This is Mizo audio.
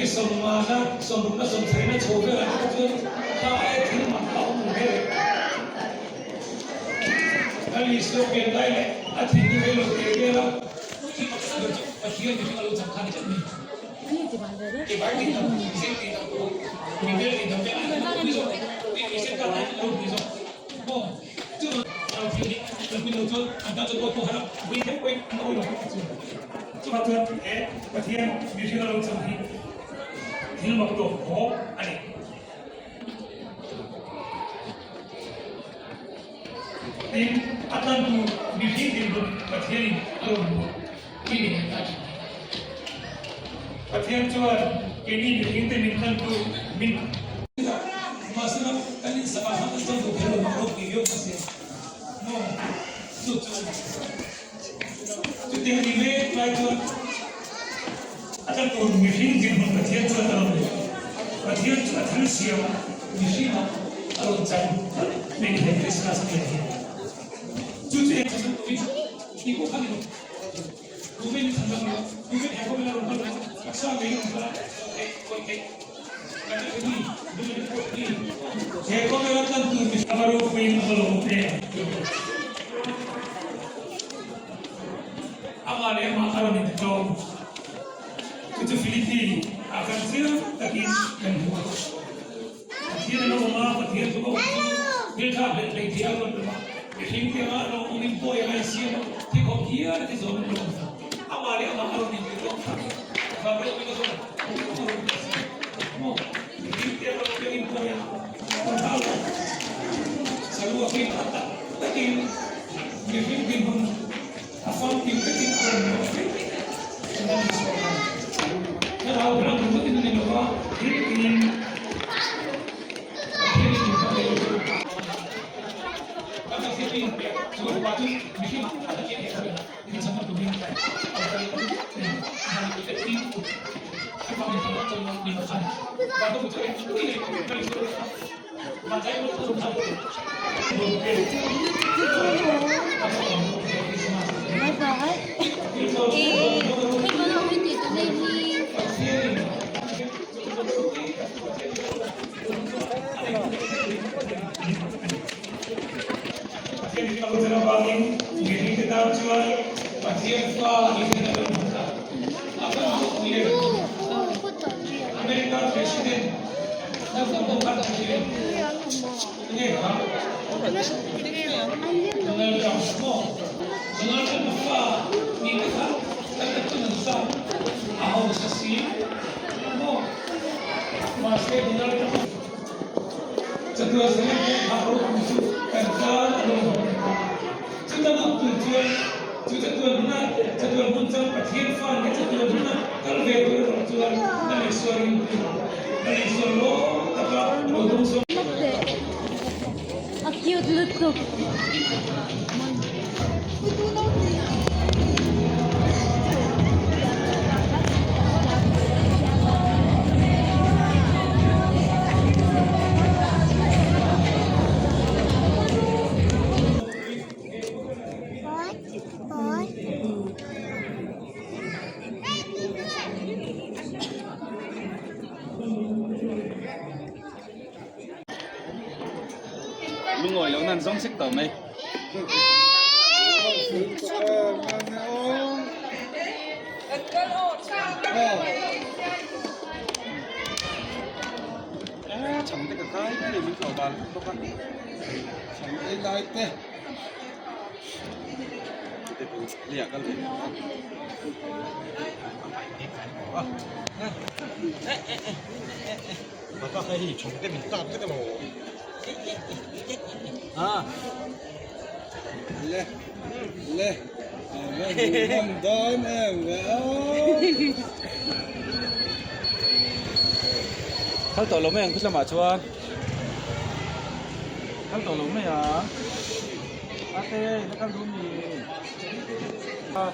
Zabi sawmngana, sawmrukna, sawmsarihna chho velah te kha chuan kha aia thil mak a awm ang ber e. Lal Isua pian lai leh a thinlung rei lo teh vel a, thil mak tak ber chu Pathian mihring a lo chang kha a ni tlat mai. Keimah tih dam, mihring tih dam pawh, mihmel tih dam vel a ni lo pui zawk, mihring tan ai a lo pui zawk maw? Chu lo thil hi kan pui lo chuan an tan chuan awi pawh har a, vui theuh pawhin an awi lo a chu. Chuvang chuan he Pathian mihring a lo chang hi thil mak tawp khawp a ni. Tin, a tlantu mihring dinhmun Pathianin a rawn hmuh hi ni ang a ti. Pathian chuan keini mihringte min tlantu min. Mahsela, kan insakah khan kan tlantu kher lo mak ropui viau ta si a. Maw? Chu chu a ni. Chutiang a ni mek lai chuan a tlantu mihring dinhmun Pathian chuan a rawn hmuh. Pathian chu a thil siam mihringah a rawn chang mai ni he Krismas ni ah hian. Chu chu eng chhan turin tih pawh kha ni lo. Tumin ni chhan dang lo, tumin he khawvel a rawn kal lo, taksa ngei a rawn kal a, theih khawih theih kan la ni, dumin a pawh ni. He khawvel a tlantu mihring a va ropuiin a va lawm hle ang. Amah leh amah a rawn intitlawm. Chu chu Philippi ah kan chiang takin kan hmu a. Pathian a lo awm a, Pathian chu a awm chu hmeltha hleh hlei thei a rawn awm a, mihring te anga a lo awmin pawi anga insiam a, thikhawm hial a ti zawm an lo awm ta. Amah leh amah a rawn intitlawm thla a, van ropui na zawng a rawn ti si maw? Mihring te anga lo piangin pawi a rawn hau lo. Saruakin a tak takin mihring dinhmun a famkim vekin a rawn luah vek a ni chhuak a. Thlarau ram ringawtin a ni lo va, thil tinin Pathianin min hmang leh chu kan Pathian in chu Fapa chu mihring a takin he khawvelah min chhan hmang turin a kal a ni. Tin, a fapa min chhan hmang chuan min chhan Vantu chu eng pui leh ka ring dawn a, vanzai pawh chu a American President Donald Trump maw? Donald Trump a fa nih te kha kan la tun ang sa a hausa si maw? Mahse Donald Trump a chatuan zalen pawh phah ropui chu kan tan a lo hawn ta. Chuta lut tur chuan chu chatuan hmuna chatuan hmun chang Pathian fa nih chatuan hmuna kal ve tur erawh chuan Lal Isua ringtu Lal Isua lawm taka lo dawng sawm. A cute lutuk. Lungawi lo nan zawng sek tawh mai. Chhang te ka kai mai min tlawh dan bawk a. Chhang ei lai te. Kal tawh lo mai ang khawtlamah chuan kal tawh lo mai ang. Ate la kal duh mi a.